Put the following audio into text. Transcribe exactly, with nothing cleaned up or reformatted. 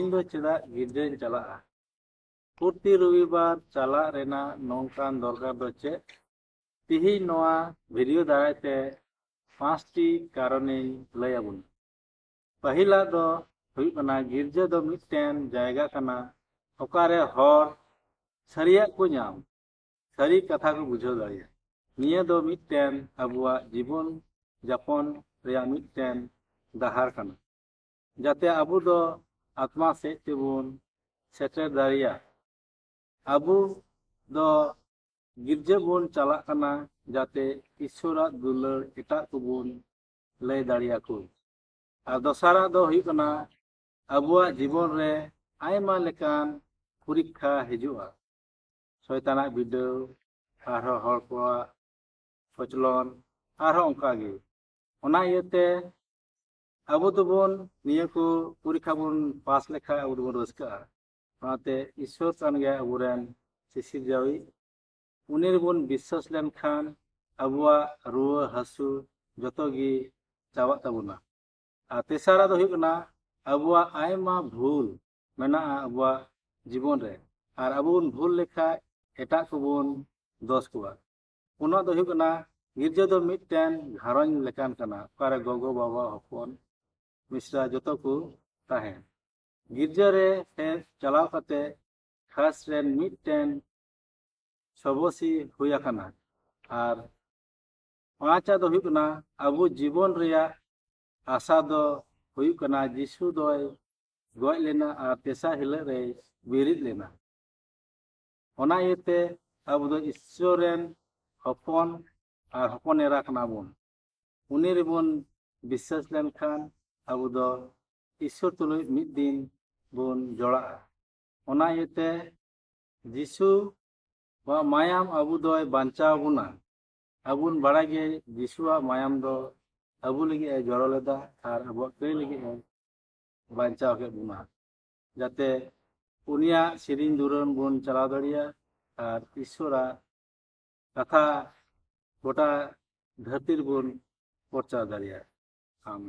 ᱤᱧ ᱫᱚ ᱪᱮᱫᱟᱜ ᱜᱤᱨᱡᱟᱹᱧ ᱪᱟᱞᱟᱜᱼᱟ? ᱯᱨᱚᱛᱤ ᱨᱚᱵᱤᱵᱟᱨ ᱪᱟᱞᱟᱜ ᱨᱮᱱᱟᱜ ᱱᱚᱝᱠᱟᱱ ᱫᱚᱨᱠᱟᱨ ᱫᱚ ᱪᱮᱫ? ᱛᱤᱦᱤᱧ ᱱᱚᱣᱟ ᱵᱷᱤᱰᱤᱭᱳ ᱫᱟᱨᱟᱭ ᱛᱮ ᱯᱟᱸᱪᱴᱤ ᱠᱟᱨᱚᱱᱤᱧ ᱞᱟᱹᱭ ᱟᱵᱚᱱᱟ᱾ ᱯᱟᱹᱦᱤᱞᱟᱜ ᱫᱚ ᱦᱩᱭᱩᱜ ᱠᱟᱱᱟ, ᱜᱤᱨᱡᱟᱹ ᱫᱚ ᱢᱤᱫᱴᱮᱱ ᱡᱟᱭᱜᱟ ᱠᱟᱱᱟ, ᱚᱠᱟᱨᱮ ᱦᱚᱲ ᱥᱟᱹᱨᱤᱭᱟᱜ ᱠᱚ ᱧᱟᱢ, ᱥᱟᱹᱨᱤ ᱠᱟᱛᱷᱟ ᱠᱚ ᱵᱩᱡᱷᱟᱹᱣ ᱫᱟᱲᱮᱭᱟᱜᱼᱟ᱾ ᱱᱤᱭᱟᱹ ᱫᱚ ᱢᱤᱫᱴᱮᱱ ᱟᱵᱚᱣᱟᱜ ᱡᱤᱵᱚᱱ ᱡᱟᱯᱚᱱ ᱨᱮᱭᱟᱜ ᱢᱤᱫᱴᱮᱱ ᱰᱟᱦᱟᱨ ᱠᱟᱱᱟ, ᱡᱟᱛᱮ ᱟᱵᱚ ᱫᱚ ᱟᱛᱢᱟ ᱥᱮᱫ ᱛᱮᱵᱚᱱ ᱥᱮᱴᱮᱨ ᱫᱟᱲᱮᱭᱟᱜ᱾ ᱟᱵᱚ ᱫᱚ ᱜᱤᱨᱡᱟᱹ ᱵᱚᱱ ᱪᱟᱞᱟᱜ ᱠᱟᱱᱟ, ᱡᱟᱛᱮ ᱤᱥᱥᱚᱨᱟᱜ ᱫᱩᱞᱟᱹᱲ ᱮᱴᱟᱜ ᱠᱚᱵᱚᱱ ᱞᱟᱹᱭ ᱫᱟᱲᱮᱭᱟᱠᱚ᱾ ᱟᱨ ᱫᱚᱥᱟᱨᱟᱜ ᱫᱚ ᱦᱩᱭᱩᱜ ᱠᱟᱱᱟ, ᱟᱵᱚᱣᱟᱜ ᱡᱤᱵᱚᱱ ᱨᱮ ᱟᱭᱢᱟ ᱞᱮᱠᱟᱱ ᱯᱚᱨᱤᱠᱠᱷᱟ ᱦᱤᱡᱩᱜᱼᱟ᱾ ᱥᱚᱭᱛᱟᱱᱟᱜ ᱵᱤᱰᱟᱹᱣ, ᱟᱨᱦᱚᱸ ᱦᱚᱲ ᱠᱚᱣᱟᱜ ᱠᱚᱪᱞᱚᱱ, ᱟᱨᱦᱚᱸ ᱚᱱᱠᱟ ᱜᱮ᱾ ᱚᱱᱟ ᱤᱭᱟᱹᱛᱮ ᱟᱵᱚ ᱫᱚᱵᱚᱱ ᱱᱤᱭᱟᱹ ᱠᱚ ᱯᱚᱨᱤᱠᱠᱷᱟ ᱵᱚᱱ ᱯᱟᱥ ᱞᱮᱠᱷᱟᱱ ᱟᱵᱚ ᱫᱚᱵᱚᱱ ᱨᱟᱹᱥᱠᱟᱹᱜᱼᱟ᱾ ᱚᱱᱟᱛᱮ ᱤᱥᱥᱚᱨ ᱠᱟᱱ ᱜᱮᱭᱟᱭ ᱟᱵᱚᱨᱮᱱ ᱥᱤᱥᱤᱨᱡᱟᱹᱣᱤᱡ᱾ ᱩᱱᱤ ᱨᱮᱵᱚᱱ ᱵᱤᱥᱥᱟᱹᱥ ᱞᱮᱱᱠᱷᱟᱱ ᱟᱵᱚᱣᱟᱜ ᱨᱩᱣᱟᱹ ᱦᱟᱹᱥᱩ ᱡᱚᱛᱚ ᱜᱮ ᱪᱟᱵᱟᱜ ᱛᱟᱵᱚᱱᱟ᱾ ᱟᱨ ᱛᱮᱥᱟᱨᱟᱜ ᱫᱚ ᱦᱩᱭᱩᱜ ᱠᱟᱱᱟ, ᱟᱵᱚᱣᱟᱜ ᱟᱭᱢᱟ ᱵᱷᱩᱞ ᱢᱮᱱᱟᱜᱼᱟ ᱟᱵᱚᱣᱟᱜ ᱡᱤᱵᱚᱱ ᱨᱮ, ᱟᱨ ᱟᱵᱚ ᱵᱚᱱ ᱵᱷᱩᱞ ᱞᱮᱠᱷᱟᱡ ᱮᱴᱟᱜ ᱠᱚᱵᱚᱱ ᱫᱚᱥ ᱠᱚᱣᱟ᱾ ᱯᱩᱱᱟᱜ ᱫᱚ ᱦᱩᱭᱩᱜ ᱠᱟᱱᱟ, ᱜᱤᱨᱡᱟᱹ ᱫᱚ ᱢᱤᱫᱴᱮᱱ ᱜᱷᱟᱨᱚᱸᱡᱽ ᱞᱮᱠᱟᱱ ᱠᱟᱱᱟ, ᱚᱠᱟᱨᱮ ᱜᱚᱜᱚ, ᱵᱟᱵᱟ, ᱦᱚᱯᱚᱱ, ᱢᱤᱥᱨᱟ ᱡᱚᱛᱚ ᱠᱚ ᱛᱟᱦᱮᱱ᱾ ᱜᱤᱨᱡᱟᱹ ᱨᱮ ᱦᱮᱡ ᱪᱟᱞᱟᱣ ᱠᱟᱛᱮ ᱠᱷᱟᱥ ᱨᱮᱱ ᱢᱤᱫᱴᱮᱱ ᱥᱚᱵᱚᱥᱤ ᱦᱩᱭ ᱟᱠᱟᱱᱟ᱾ ᱟᱨ ᱯᱟᱸᱪᱟᱜ ᱫᱚ ᱦᱩᱭᱩᱜ ᱠᱟᱱᱟ, ᱟᱵᱚ ᱡᱤᱵᱚᱱ ᱨᱮᱭᱟᱜ ᱟᱥᱟ ᱫᱚ ᱦᱩᱭᱩᱜ ᱠᱟᱱᱟ, ᱡᱤᱥᱩ ᱫᱚᱭ ᱜᱚᱡ ᱞᱮᱱᱟ ᱟᱨ ᱛᱮᱥᱟᱨ ᱦᱤᱞᱳᱜ ᱨᱮᱭ ᱵᱮᱨᱮᱫ ᱞᱮᱱᱟ᱾ ᱚᱱᱟ ᱤᱭᱟᱹᱛᱮ ᱟᱵᱚ ᱫᱚ ᱤᱥᱥᱚᱨ ᱨᱮᱱ ᱦᱚᱯᱚᱱ ᱟᱨ ᱦᱚᱯᱚᱱ ᱮᱨᱟ ᱠᱟᱱᱟ ᱵᱚᱱ᱾ ᱩᱱᱤ ᱨᱮᱵᱚᱱ ᱵᱤᱥᱥᱟᱹᱥ ᱞᱮᱱᱠᱷᱟᱱ ᱟᱵᱚ ᱫᱚ ᱤᱥᱥᱚᱨ ᱛᱩᱞᱩᱡ ᱢᱤᱫ ᱫᱤᱱ ᱵᱚᱱ ᱡᱚᱲᱟᱜᱼᱟ᱾ ᱚᱱᱟ ᱤᱭᱟᱹᱛᱮ ᱡᱤᱥᱩᱣᱟᱜ ᱢᱟᱭᱟᱢ ᱟᱵᱚ ᱫᱚᱭ ᱵᱟᱧᱪᱟᱣ ᱵᱚᱱᱟ᱾ ᱟᱵᱚ ᱵᱚᱱ ᱵᱟᱲᱟᱭ ᱜᱮ, ᱡᱤᱥᱩᱣᱟᱜ ᱢᱟᱭᱟᱢ ᱫᱚ ᱟᱵᱚ ᱞᱟᱹᱜᱤᱫ ᱮ ᱡᱚᱨᱚ ᱞᱮᱫᱟ ᱟᱨ ᱟᱵᱚᱣᱟᱜ ᱠᱟᱹᱭ ᱞᱟᱹᱜᱤᱫ ᱮ ᱵᱟᱧᱪᱟᱣ ᱠᱮᱫ ᱵᱚᱱᱟ, ᱡᱟᱛᱮ ᱩᱱᱤᱭᱟᱜ ᱥᱮᱨᱮᱧ ᱫᱩᱨᱟᱹᱝ ᱵᱚᱱ ᱪᱟᱞᱟᱣ ᱫᱟᱲᱮᱭᱟᱜ ᱟᱨ ᱤᱥᱥᱚᱨᱟᱜ ᱠᱟᱛᱷᱟ ᱜᱚᱴᱟ ᱫᱷᱟᱹᱨᱛᱤ ᱨᱮᱵᱚᱱ ᱯᱨᱚᱪᱟᱨ ᱫᱟᱲᱮᱭᱟᱜ᱾ ᱟᱢᱮᱱ᱾